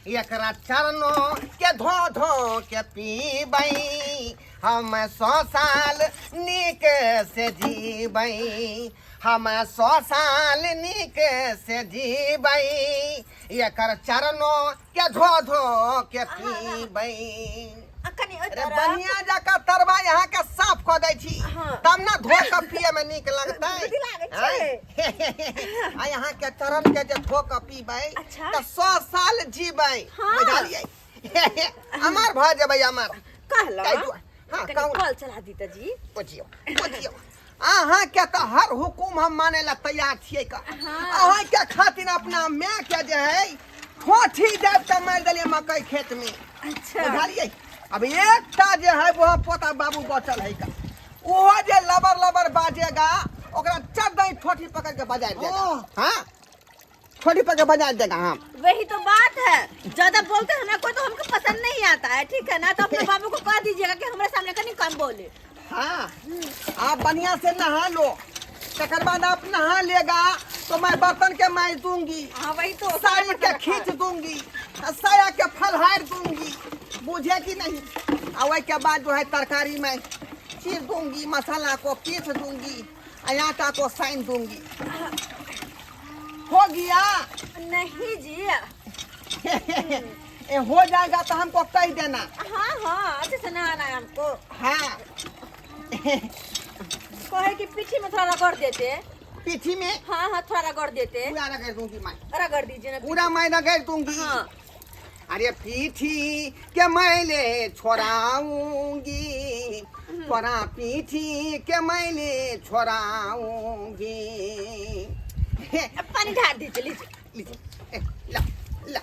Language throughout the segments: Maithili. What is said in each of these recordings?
एकरा चरणों के धो धो के पीबै, हम 100 साल नीक से जीबै, हम 100 साल नीक से जीबै, एकर चरणों के धो धो के पीबै। आ कनि ओहि अरे तरफ। बढ़िया जकाँ तरवा यहाँ के साफ कऽ दै छी, तब ने धो कऽ पिए में नीक लगतै। बुद्धि लागै छै। आ यहाँ के चरण के जे धो कऽ पीबै तऽ 100 साल जीबै। बुझलियै? अमर भऽ जेबै, अमर। कहलहुँ ताहि दुआरे हँ कनि कहू। कल चला दी तऽ जी। बुझियौ, बुझियौ, अहाँके तऽ हर हुकुम हम माने ला तैयार छियै का। अहाँके खातिर अपना माय के जे है ठोठी दाबि कऽ मारि देलियै मकई खेत में। बुझलियै? अब एकटा जे है वो पोता बाबू बचल है का, ओहो जे लबर लबर बाजेगा, ओकरा चढ़ ठोठी पकड़ के बजा देगा। हाँ, ठोठी पकड़ के बजा देगा हम। वही तो बात है, ज्यादा बोलते हैं ना कोई तो हमको पसंद नहीं आता है, ठीक है ना? तो अपने बाबू को कह दीजिएगा कि हमारे सामने कहीं कम बोले। हाँ, आप बढ़िया से नहा लो, तकर बाद आप नहा लेगा तो मैं बर्तन के माज दूंगी। हाँ, वही तो। साड़ी के खींच दूंगी, आ साया के फलहार दूंगी, बुझे कि नहीं? आ वही के बाद जो है तरकारी में चीर दूंगी, मसाला को पीस दूंगी, आ आटा को साइन दूंगी। हो गया? नहीं जी। ए, हो जाएगा तो हमको कह देना। हाँ, अच्छे से नहाना है हमको। कहे कि पीठी में थोड़ा रगड़ देते। पीठी में? हाँ, थोड़ा रगड़ देते। पूरा रगड़ दूंगी मैं। रगड़ दीजिए ना। पूरा मैं रगड़ दूंगी। अरे, पीठी के मैले छोड़ाऊंगी, तोरा पीठी के मैले छोड़ाऊंगी। अब पानी ढार दीजिए, लीजिए। लीजिए, ए, ला ला,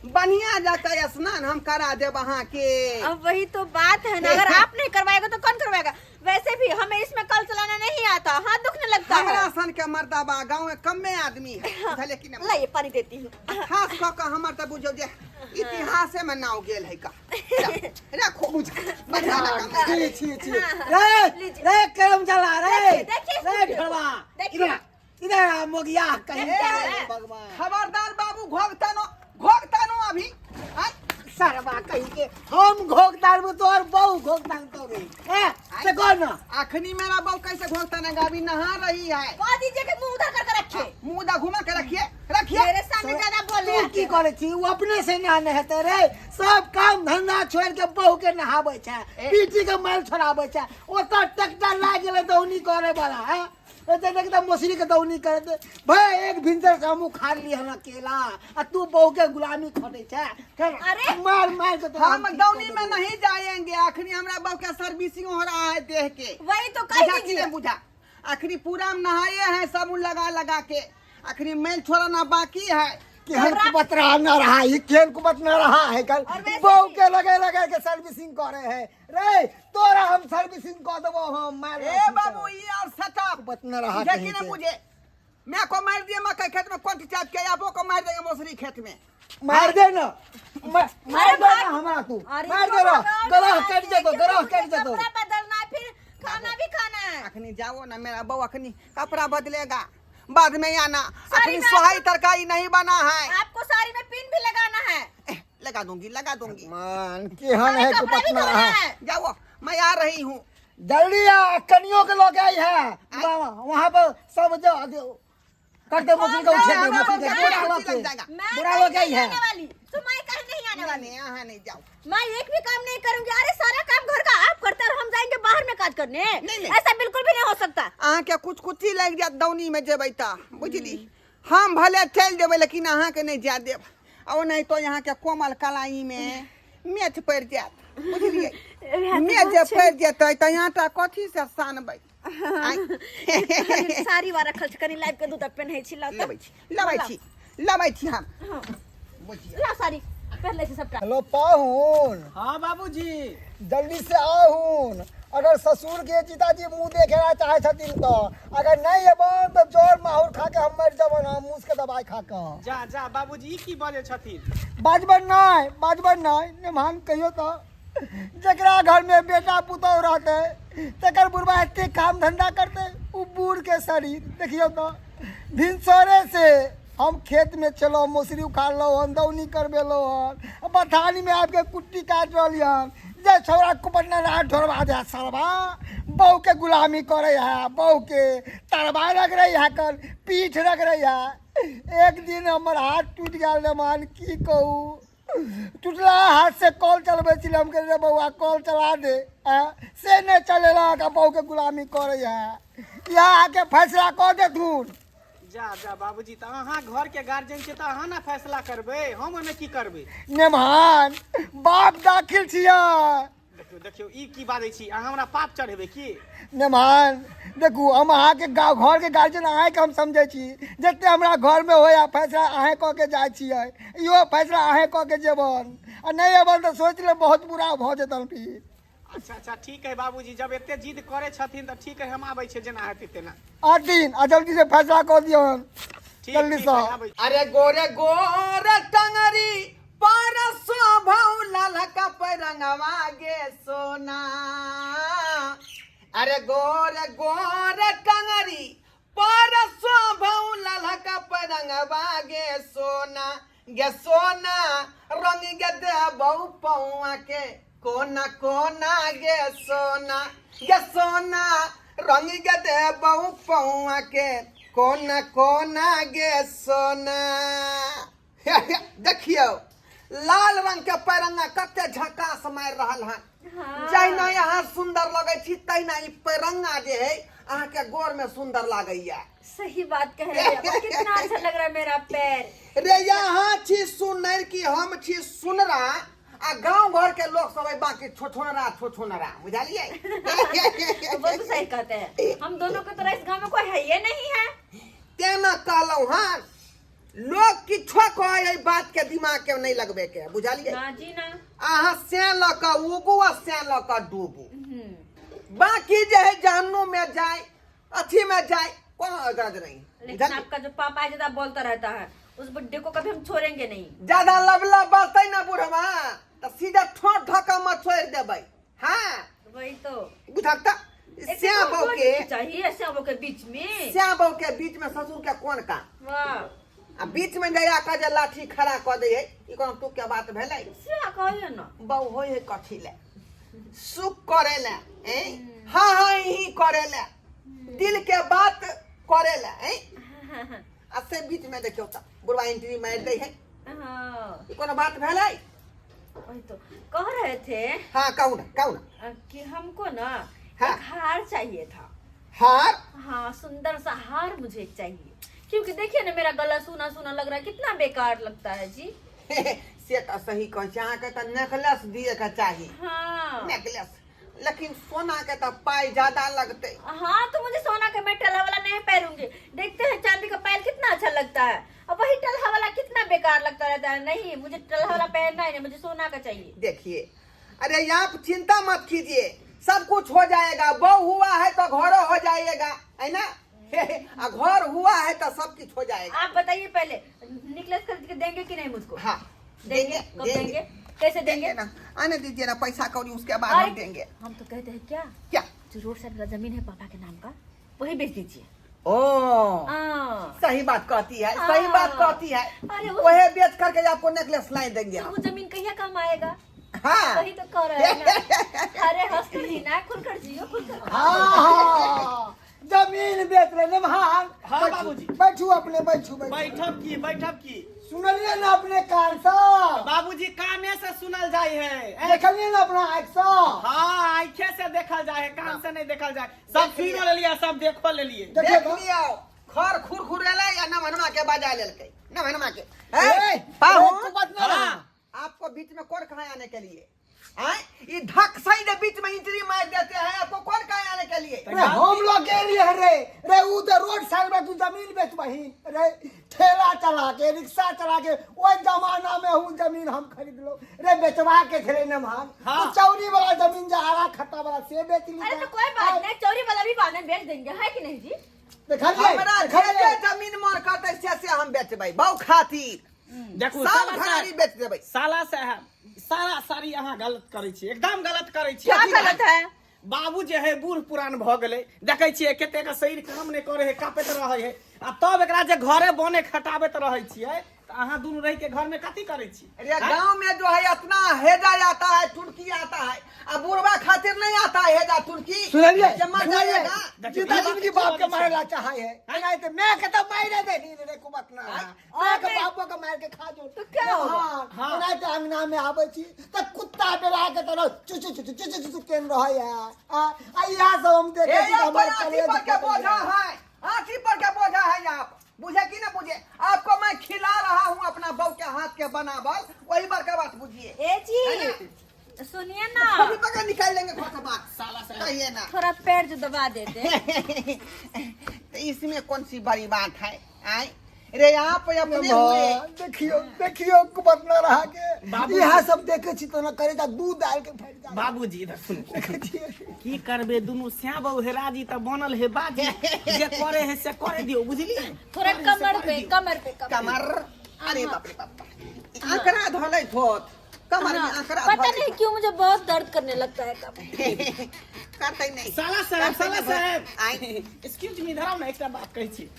बढ़िया जाकर स्नान हम करा देब अहाँ के। अब वही तो बात है ना, अगर आप नहीं करवाएगा तो कौन करवाएगा? वैसे भी हमें इसमें कल चलाना नहीं आता, हाथ दुखने लगता है। हमरा सन के मर्दाबा गाँव में कमे आदमी है, बुझलियै कि नहीं? लाइए, पानी देती हूँ। खास कऽ कऽ हमर तऽ बुझियौ जे इतिहासे में नाव गेल है का। रखो, बुझ बढ़िया लगा। छी छी छी। हाँ। रे। लीजिए। रे करम चला रे। देखिए, देखिए, रे देखिए। ढलवा। देखिए। इधर आ, इधर आ मोगिया कहीं। देखते हैं। भगवान। खबरदार बाबू, घोघतानो घोघतानो अभी आय। सरवा कहीं के, हम घोकतार में तोर बहु घोकतार तो रे ए से कौन ना। अखनी मेरा बहू कैसे घोघताना? अभी नहा रही है। कह दीजिए कि मुंह उधर करके रखे। मुंह दा घुमा के रखिए, रखिए। मेरे सामने ज्यादा बोले। तू की करे छी? उ अपने से ना नहेते रे, सब काम धंधा छोड़ के बहू के नहाबै छै, पीटी के मैल छोड़ाबै छै। ओतऽ ट्रैक्टर लागि गेलै दौनी करे वाला है, एते देख तऽ मौसरी के दौनी करे। भाई, एक भिनसर से हमहूँ खा ली हन अकेला आ तू बहू के गुलामी खटै छै। अरे! मार मार के तोरा हम ठीक दौनी कऽ में देबौ। नहीं जाएंगे। अखनी हमरा बहू के सर्विसिंग हो रहा है देह के। वही तो, कह बुझा कि दीजिए। नहीं बुझा? अखनी पूरा हम नहाए हैं साबुन लगा लगा के, अखनी मैल छोड़ाना बाकी है। केहन कुबत रहा न रहा ई, केहन कुबत न रहा है कल। और वैसे बहू भी- के लगे लगे के सर्विसिंग करे है रे। तोरा हम सर्विसिंग कऽ देबो हम मार। ए बाबू, ये और सेटअप। कुबत न रहा बुझे कि कहीं ना? के। मुझे मैं को मार दिया मकई खेत में कौन चाप के, आपो को मार देंगे मौसरी खेत में। मार दे ना, मार दे ना हमरा तू। अरे मार दे ना, भगवान, गला कट जेतो, क्यों गला मुझे कट जेतो। कपड़ा बदलना है, फिर खाना भी खाना है। अखनी जाओ ना, मेरा बहू अखनी कपड़ा बदलेगा, बाद में आना। सारी अखनी बात- सोहाई तरकारी नहीं बना है। आपको साड़ी में पिन भी लगाना है। एह, लगा दूंगी, लगा दूंगी। मान केहन है सारे कपड़ा कुबत भी न धोना रहा। है। जाओ, मैं आ रही हूँ। जल्दी आ, कनियों के लोग आई है वहाँ पर सब जो जो करते मछली का उठे हमरा मछली के बहू बुरा के लोग लग जाएगा। मैं बुरा कहीं लोग आई नहीं है। आने वाली, तो मैं कहीं नहीं आने वाली। नहीं, यहाँ नहीं जाओ। मैं एक भी काम नहीं करूंगी। अरे, सारा काम घर का आप करते और हम जाएंगे बाहर में काज करने? नहीं, नहीं। ऐसा बिल्कुल भी नहीं हो सकता। अहाँके कुछ कुची लागि जायत दौनी में जेबै तऽ, बुझली? हम भले चलि जेबै, लेकिन अहाँके नहि जाय देब। आ ओनाहितो अहाँके कोमल कलाई मे मेथ पड़ि जायत, बुझलियै? मेथ जे पड़ि जेतै तऽ आटा कथी से सानबै? आँय? साड़ी वाला रखल छै, कनी लाइब के दू तऽ पेन्है छी, लाउ तऽ। लबै छी, लबै छी, लबै छी हम। बुझियौ। लाउ, साड़ी पहिर लै छी सबटा। हेलो पाहुन। हाँ बाबूजी। जल्दी से आहुन, अगर ससुर के जीताजी मुंह देखे ला चाहे छथिन तऽ। अगर नहीं एबन तऽ जोर माहुर खा के हम मरि जेबन, हम मूस के दवाई खा के। जा जा बाबूजी, ई की बजै छथिन? बाजबन नहीं, बाजबन नहीं। निमान कहियो तऽ, जकरा घर में बेटा पुतोह रहते तकर बुढ़बा एते काम धंधा करते? उ बूढ़ के शरीर देखियो तऽ भिनसरे से हम खेत में छलहुँ, मौसरी उखाड़लहुँ हन, दौनी करबेलहुँ हन, आ बथानी में आबि के कुट्टी काटि रहली हन। जे छौड़ा कुपटना रहा ढोरबा दे सरबा बहू के गुलामी करे है, बहू के तरबा रगड़े है, कर पीठ रगड़े है। एक दिन हमर हाथ टूटि गेल रे मान, की कहू, टूटला हाथ से कॉल चलबै छलै। हम कहलियै रे बौआ कॉल चला दे, आ से नहि चलेलक आ बहू के गुलामी करे है। इएह आके फैसला कऽ देथुन। जा जा बाबूजी, तऽ अहाँ घर के गार्जियन छियै तऽ अहाँ ने फैसला करबै, हम ओहिमे की करबै? नेमहान बाप दाखिल छियै। देखियौ देखियौ, ई की बाजै छी अहाँ? हमरा पाप चढ़ेबै की? नेमहान देखू, हम अहाँके गाँव घरके गार्जियन अहाँके हम समझै छी। जते हमरा घरमे होइए फैसला अहेँ कऽ के जाइ छियै, इहो फैसला अहेँ कऽ के जेबन, आ नहि एबन तऽ सोचि लेब बहुत बुरा भऽ जेतन फिर। अच्छा अच्छा, ठीक है बाबूजी, जब एते जिद करै छथिन तऽ ठीक है, हम आबै छियै, जेना हेतै तेना। 8 दिन आ जल्दी से फैसला कऽ दियौन। ठीक। जल्दी ठीक से। है, आबै छी। अरे गोरे गोरे टंगरी पर शोभौ ललका रंगवा गे सोना, अरे गोरे गोरे टंगरी पर शोभौ ललका रंगवा गे सोना, गे सोना रंग गे देबौ पौआ के कोना कोना गे सोना, गे सोना रंग गे देबौ पौआ के कोना कोना गे सोना। देखियौ लाल रंग के पैरंगा कते झकास मारि रहल हन। जहिना अहाँ सुंदर लगै छी तहिना ई पैरंगा जे है अहाँ के गोर में सुंदर लागैया। सही बात कह रहे हैं आप, कितना अच्छा लग रहा है मेरा पैर। रे यहाँ छी सुनर की हम छी सुनरा, आ गांव घर के लोग सब है बाकी छोछोनरा छोछोनरा, बुझलियै? वो तो सही कहते हैं, हम दोनों के तरह इस गांव में कोई है ये नहीं है। तेना कहलहुँ हन, लोग किछो कहै एहि बात के दिमाग के नहीं लगबे के, बुझलियै? ना जी ना। अहाँ से लऽ कऽ उगू आ से लऽ कऽ डूबू, बाकी जे है जहन्नुम में जाय अथी में जाय कोनो गरज नहीं। लेकिन बुझलियै? आपका जो पापा है ज्यादा बोलता रहता है, उस बुड्ढे को कभी हम छोड़ेंगे नहीं। ज्यादा लबला बजतै ना बुढ़वा तऽ सीधा ठोर धक्का में छोड़ि देबै। हाँ वही तो। बुझल तऽ एक श्याम तो बहू कौन के चाहिए श्याम बहू के बीच में, श्याम बहू के बीच में ससुर के कोन काम? वाह। आ बीच में जया कऽ जे लाठी खड़ा कऽ दै है, ई कोनो टूक के बात भेलै? से कहियो ना। बहू होइ है कथी ले? सुख करे ले, हैं? हाँ हाँ ही करे ले, दिल के बात करे ले, हैं? आ से बीच में देखियौ तऽ बुढ़वा एंट्री मारि दै है। हाँ। ई कोनो बात भेलै? वही तो कह रहे थे। हाँ कहू ना, कहू ना। कि हमको ना हाँ। एक हार चाहिए था। हार? हाँ, सुंदर सा हार मुझे एक चाहिए, क्योंकि देखिए ना मेरा गला सूना सूना लग रहा है, कितना बेकार लगता है जी। से तऽ सही कहै छी, अहाँके तऽ नेकलेस दिए के चाही। हाँ। नेकलेस, लेकिन सोना के तऽ पाइ ज्यादा लगतै। हाँ तो मुझे सोना का मैं टलहा वाला नहीं पहनूंगी, देखते हैं चांदी का पायल कितना अच्छा लगता है और वही टलहा वाला कितना बेकार लगता रहता है। नहीं मुझे टलहा वाला पहनना ही नहीं, मुझे सोना का चाहिए। देखिए, अरे आप चिंता मत कीजिए, सब कुछ हो जाएगा। बहू हुआ है तो घरों हो जाएगा, है ना? आ घर हुआ है तो सब कुछ हो जाएगा। आप बताइए पहले निकलेस खरीद के देंगे कि नहीं मुझको? हाँ देंगे। कब देंगे, कैसे देंगे? ना आने दीजिए ना पैसा कौड़ी, उसके बाद अरे, हम देंगे। हम तो कहते हैं क्या, क्या? जो रोड साइड का जमीन है पापा के नाम का वही बेच दीजिए। ओ हाँ। सही बात कहती है, सही बात हाँ। कहती है। अरे वही बेच करके आपको नेकलेस ला देंगे तो हम। वो जमीन कहिया काम आएगा? हाँ। वही तो कह रहे हैं ना। अरे हंस कर जीना, खुलकर जियो, खुलकर। हाँ हाँ, जमीन बेच ले नेमहान। हाँ, बैठू, बाबूजी। बैठू अपने, बैठू बैठू। बैठब की, बैठब की? सुनलिए ना अपने कान से? बाबूजी काने से सुनल जाय है। देखलिए ना अपना आँख से? हाँ आँखे से देखल जाय है, कान से नहीं देखल जाय। सब सुनो लेलिए, सब देखो लेलिए। देखिए देख तो। लियो, खर खुर खुरेलै आ नमहनमा के बजा लेलकै, नमहनमा के। ए, ए, पाहुन। एक बात ना रहा। हाँ। आपको बीच में कौन कहा आने के लिए? आए? ये धक सही के बीच में एंट्री मार देते हैं, आपको कौन कहा आने के लिए? रे हम लोग के लिए रे, रे उ तो रोड साइड में तू जमीन बेचबही रे, ठेला चला के रिक्शा चला के ओई जमाना में हूँ जमीन हम खरीद लो रे, बेचवा के छले नमहान। हाँ। तू चौरी वाला जमीन जा आरा खट्टा वाला से बेच ली। अरे तो कोई बात नहीं, चौरी वाला भी बाद में बेच देंगे, है कि नहीं जी? देखलिए, हमरा जे देखलिए। जे जमीन मन करतै से से हम बेचबै, बहु खातिर देखू सब साला घरारी साहब, बेच देबै। साला साहब, सारा सारी अहाँ गलत करै छी, एकदम गलत करै छी। क्या गलत है? बाबू जे है बूढ़ पुरान भऽ गेलै, देखै छियै कतेक शरीर काम नहि करै है, काँपैत रहै है, आ तब एकरा जे घरे बने खटाबैत रहै छियै, तऽ अहाँ दुनू रहि के घर में कथी करै छी? अरे गांव में जो है इतना हेजा आता है, तुर्की आता है, अब बुढ़वा खातिर नहीं आता है हेजा तुर्की। सुनलियै? जब मर जाइएगा। जिंदा जिंदगी बाप के मारे ला चाहे है, नहीं तो मैं के तो मारे दे नहीं रे को बात ना, मैं के बापो के मार के खा जो तो क्या होगा? हां, नहीं तो अंगना में आबै छी त कुत्ता बेला के तरह चु चु चु चु चु चु केन रहै है। आ आ इहा सब हम ए देखे छी त आप हमर आँखी कलेज पर के बोझा है, आँखी पर के बोझा है। आप बुझे कि ना बुझे? आपको मैं खिला रहा हूँ अपना बहू के हाथ के बनावल, वही बड़का बात बुझिए। ए जी सुनिए ना, अभी पकड़ निकाल लेंगे घर से बात साला साहब। कहिए ना। थोड़ा पैर जो दबा देते। तो इसमें कौन सी बड़ी बात है? आए रे आप अपने हुए। देखियो देखियो कुबत न रहा के बाबू। इहा सब देखे छी त न करे त दूध डाल के फट जा। बाबूजी इधर सुनू। देखै छियै। की करबे, दुनू श्या बहु हे राजी तऽ बनल हे बाजी, जे करे है से करे दियौ, बुझलियै? थोड़ा कमर पे, कमर पे, कमर। कमर, अरे बाप रे बाप, आंकड़ा धोले थोत कमर में। हाँ, आंकड़ा पता धोले। नहीं क्यों मुझे बहुत दर्द करने लगता है कमर। करते नहीं। साला साहब, साला साहब। आए। एक्सक्यूज मी, इधर आउ ने, एकटा बात कहै छी।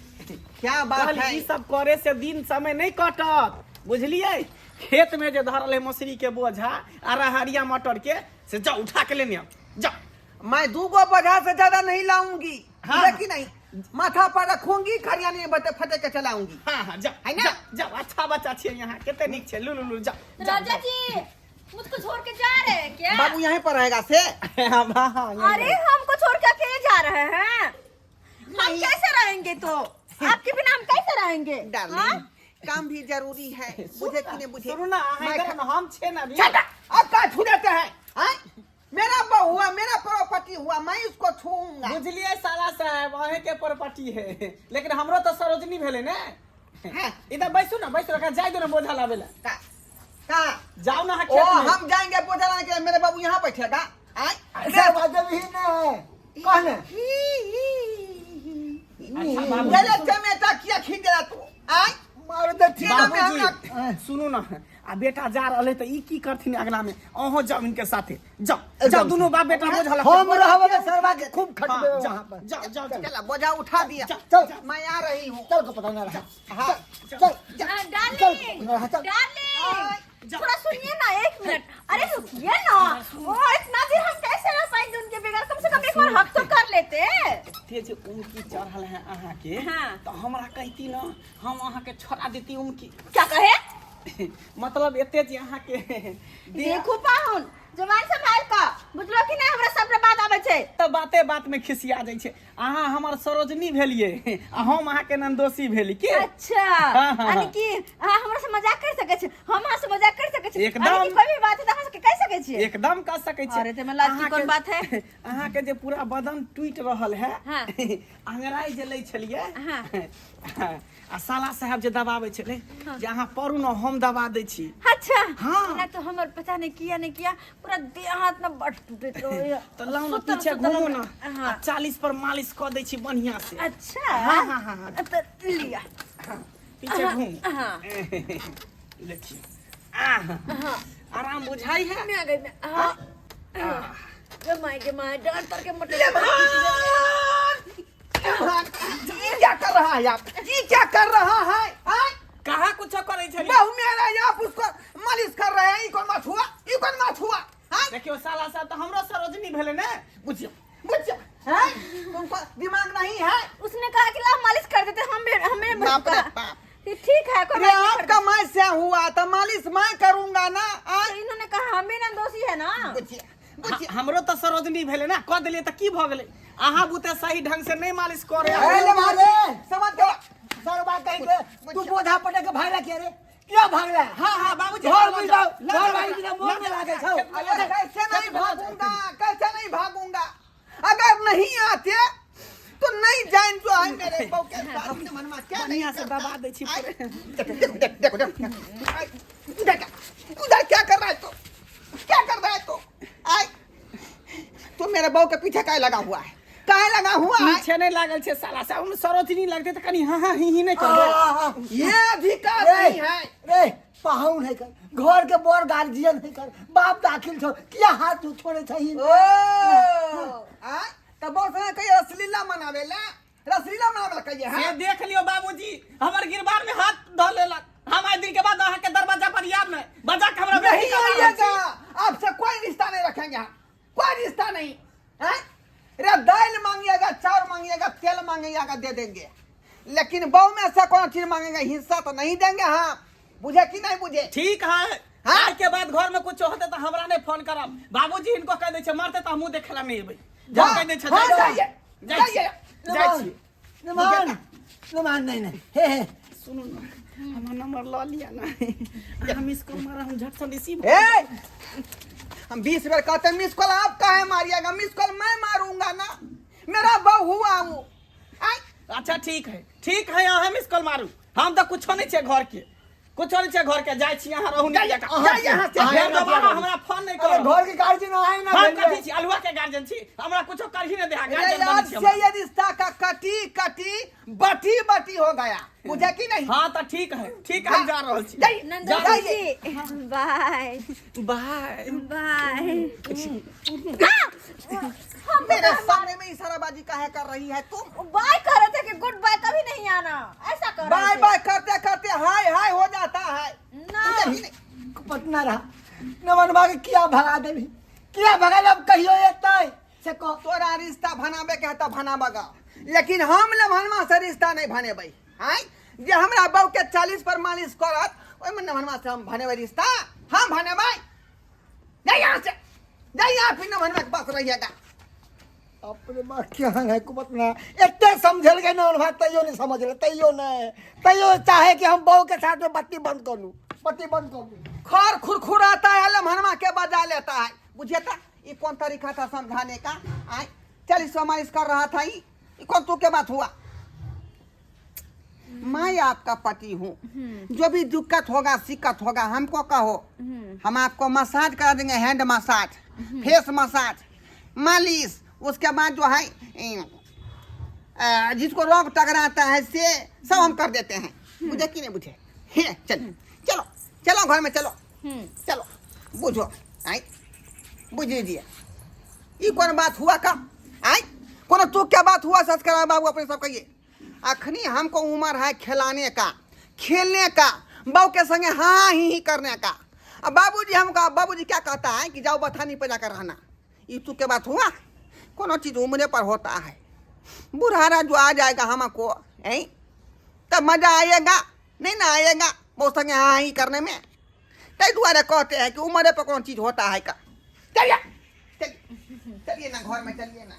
क्या बात कहली है? ई सब करे से दिन समय नहीं कटत, बुझलियै? खेत में जे धरल है मौसरी के बोझा आ रहरिया मटर के, से जाओ उठा के लेने आउ, जाओ। मैं दूगो बोझा से ज्यादा नहीं लाऊंगी। हाँ। बुझे कि नहीं? माथा पर रखूंगी, खरियानी में बटे फटे के चलाऊंगी। हाँ हाँ, जाओ। है ना? जाओ जाओ, अच्छा बच्चा छियै यहाँ, कते नीक छै, लू लू लू, जाओ जाओ। राजा जी मुझको छोड़ के जा रहे हैं क्या? बाबू यहीं पर रहेगा से। हाँ हाँ, यहीं। अरे हमको छोड़ के अकेले जा रहे हैं, हम कैसे रहेंगे? तो आपके बिना हम कैसे रहेंगे? डार्लिंग, हाँ? काम भी जरूरी है, बुझे कि नहीं बुझे? सुनू ना, अहाँ मैं इधर आउ ना, हम छे ना अभी। छटा, अब का छू देते हैं? हैं? मेरा बहू हुआ, मेरा प्रॉपर्टी हुआ, मैं इसको छूऊंगा। बुझलियै साला साहब, अहें के प्रॉपर्टी है, लेकिन हमरो तऽ सरोजनी भेलै ने। हाँ। इधर बैसू ना, बैसू, एकरा जाय दो ना बोझा लाबे ला। का का जाओ ना अहाँ ओ खेत में। हम जाएंगे बोझा लाने के लिए, मेरे बाबू यहाँ बैठेगा। आए? ऐसा बात भी नहीं कहने। अच्छा, बाबू। मेरे चमेटा किया खींच देला तू? आए? मार दे ठीक। बाबू। बाबूजी सुनू ना, आ बेटा जा रहल है तऽ ई की करथिन अगला में? अहों जाओ इनके साथे, जाओ जाओ, दुनू बाप बेटा बोझा ला। हम रहब त सरवा के खूब हाँ, खटबे जाओ वहां पर। जाओ जाओ जाओ। चला बोझा उठा दिया। चल। मैं आ रही हूँ। चल को पता ना रहा। हाँ। चल चल। हाँ, चल डार्लिंग रहा, चल। डार्लिंग थोड़ा सुनिए ना एक मिनट, अरे रुकिए ना, वो इतना देर हम कैसे रह पाएंगे उनके बगैर? कम से कम एक बार हक तो कर लेते। एते जे उमकी चढ़ल है अहाँके, हाँ। तऽ हमरा कहती ना, हम अहाँके छोड़ा देती उमकी। क्या कहे? मतलब एते जे अहाँके देखू पाहुन, जवान संभाल का, बुझलो कि नहीं? हमरा सबटा बात आबै छै। तऽ बाते बात में खिसिया जाइ छै। अहाँ हमर सरोजनी भेलियै आ हम अहाँके नंदोसी भेली के। अच्छा। हाँ, हाँ, यानी हाँ। कि अहाँ हमरा से मजाक कर सकै छी, हम अहाँ से मजाक कर सकै छी? एकदम। यानी कि कोई भी बात है तऽ अहाँ सबके कहि सकै छियै? एकदम कर सकै छी। अरे, ताहिमे लाज की कोन बात है? अहाँके जे पूरा बदन टूटि रहल है, हाँ। अंगड़ाई जे लै छलियै, हाँ। आ साला साहब जे दबाबै छलै जे अहाँ पढ़ू ने, हम दबा दै छी। अच्छा। हाँ। ना तो हमर पता नहीं किया नहीं किया, पूरा देह हाथ में बड टूटैत रहैया। तऽ लाउ ने, सुतल पीछे सुतल घुमू ने। हाँ। आ 40 पर मालिश कऽ दै छी बढ़िया से। अच्छा। हाँ, हाँ, हाँ, हाँ। तऽ लिया। पीछे घूम। हाँ। देखिए, आह, आराम बुझाई है? मैं आ गई मैं, हाँ गे my गे my, डर तर के मोटे। ये क्या कर रहा है आप? ये क्या कर रहा है? आए? कहाँ कुछो करै छलियै? बहू मेरा, आप उसको मालिश कर रहे हैं। ये कौन बात हुआ? ये कौन बात हुआ? आए? देखियौ साला साहब, तऽ हमरो सरोजनी भेलै ने, बुझियौ। बुझ है, तुमको दिमाग नहीं है? उसने कहा कि ला मालिश कर देते, हम हमें बाप रे कहा बाप। कि ठीक है, कोई अरे बात नहीं, कर आपका मैं से हुआ तो मालिश मैं करूंगा ना? दे। आए? तो इन्होंने कहा हम भी ना दोषी है ना। बुझिए बुझिए। हमरो तऽ सरोजनी भेलै ने, कऽ देलियै तऽ की भऽ गेलै? अहाँ बुते सही ढंग से नहीं मालिश करे। अरे अरे मारे। समझ गया। सरवा कहि के तू बोझा पटक के भागला किया रे? किया भागला? हाँ हाँ बाबूजी, घर में जाओ, लऽ घर वाली बिना मोन में लागै छौ। अरे कैसे नहीं भागूंगा, कैसे नहीं भागूंगा? अगर नहीं आते तो नहीं जान जो है मेरे बहू के साथ अपने मन में क्या नहीं बढ़िया से करता। दबा दै छी। आय, देखो देखो देखो देखो, आय, उधर क्या, उधर क्या कर रहा है तू? क्या कर रहा है तू? आय, तू मेरे बहू के पीछे काहे लगा हुआ है? काहे लगा हुआ है? पीछे नहीं लागल छै साला साहब, हम सरोजनी लगतै तऽ कनि हाँ हाँ ही ही नहीं करबै। ये अधिकार रे नहीं है। रे पाहुन है कर घर के बड़ गार्जियन है कर बाप दाखिल छौ किया हाथ छोड़े छही ओ आ त बड़ संगे कहिए रसलीला मनावे ला रसलीला मनावे ला कहिए से हां देख लियो बाबूजी हमर गिरबार में हाथ धऽ लेलक हम आइ दिन के बाद अहाँ के दरवाजा पर आयब नहीं बजा के हमरा नहीं बेटी के मारल छी। आइएगा आपसे कोई रिश्ता नहीं रखेंगे हम कोई रिश्ता नहीं हैं? रे दाल मांगिएगा चावल मांगिएगा तेल मांगिएगा दे देंगे लेकिन बहू में से कोई चीज मांगेंगे हिस्सा तो नहीं देंगे हम बुझे कि नहीं बुझे ठीक है हाँ? आज के बाद घर में कुछ होते तो हमरा नहीं फोन करब बाबूजी इनको कह दै छै मरते तो हमहूँ देखे ला नहीं एबै जा हाँ, कह दै छै हाँ, जाइ जाइए, छी। जाइ छी जाइए। जाइ छी नमान नमान नहीं नहीं हे हे सुनू ना हमर नंबर लऽ लिअ ना हम मिस कॉल मारा हम झट से रिसीव ए हम 20 बार कहते हैं मिस कॉल आप काहे मारिएगा मिस कॉल मैं मारूंगा ना मेरा बहू हुआ वो आय अच्छा ठीक है ठीक है अहाँ मिस कॉल मारू हम तऽ कुछो नहीं छै घर के कुछो नहीं छै घर के जाइ छी अहाँ रहू नहीं जाइए, जाइए यहाँ से। फेर दोबारा हमरा फोन नहीं अरे करब घर के गार्जियन आए ना हम भेलियै। कथी छी अलुआ के गार्जियन छी हमरा कुछो करही नहीं देहा अरे गार्जियन आज बनै छी से हम। ये रिश्ता का कटी कटी बटी बटी हो गया बुझे कि नहीं हाँ तऽ ठीक है ठीक है हम जा रहल छी जाइए, नंदन जाइए। जी बाय बाय बाय मेरे सामने में इशाराबाजी काहे कर रही है तुम बाय कर रहे थे कि गुड बाय कभी नहीं आना ऐसा कर रहे बाय थे। बाय करते करते हाय हाय हो जाता है ना। बुझे कि नहीं? पटना रहा नमनवा के किया भगा देबी किया भगा अब कहियो एतै से कह तोरा रिश्ता भनाबे के है तो भनाबगा लेकिन हम लभनमा से रिश्ता नहीं भनेबै आँय जे हमरा बहू के 40 पर मालिश करत ओहिमे नभनमा से हम भनेबै रिश्ता हम भनेबै नहीं यहाँ से नहीं यहाँ फिर नभनमा के पास रहिएगा अपने माँ क्या है कुपतना एते समझल गए नमन भाई तैयो नहीं समझल तैयो नहीं तैयो चाहे कि हम बहू के साथ में बत्ती बंद कर लूं बत्ती बंद कर लूं खर खुरखुराता है लम्हनमा के बजा लेता है बुझिए था ये कौन तरीका था समझाने का आय 40 मालिश कर रहा था ये कौन तू के बात हुआ मैं आपका पति हूँ जो भी दिक्कत होगा शिक्कत होगा हमको कहो हम आपको मसाज करा देंगे हैंड मसाज फेस मसाज मालिश उसके बाद जो है जिसको रोग टकराता है से सब हम कर देते हैं बुझे कि नहीं बुझे हे चलो चलो चलो घर में चलो चलो बुझो आई बुझ लीजिए ई कौन बात हुआ का आई कोनो तू क्या बात हुआ संस्कार बाबू अपने सब कहिए अखनी हमको उम्र है खिलाने का खेलने का बहू के संगे हाँ ही करने का अब बाबूजी हमको बाबूजी क्या कहता है कि जाओ बथानी पर जाकर रहना ये तू के बात हुआ कोनो चीज़ उम्र पर होता है बुढ़ारा जो आ जाएगा हमको हैं तब मजा आएगा नहीं ना आएगा बहुत संगे हाँ ही करने में तै दुआरे कहते हैं कि उम्र पर कौन चीज़ होता है का चलिए चलिए चलिए ना घर में चलिए ना।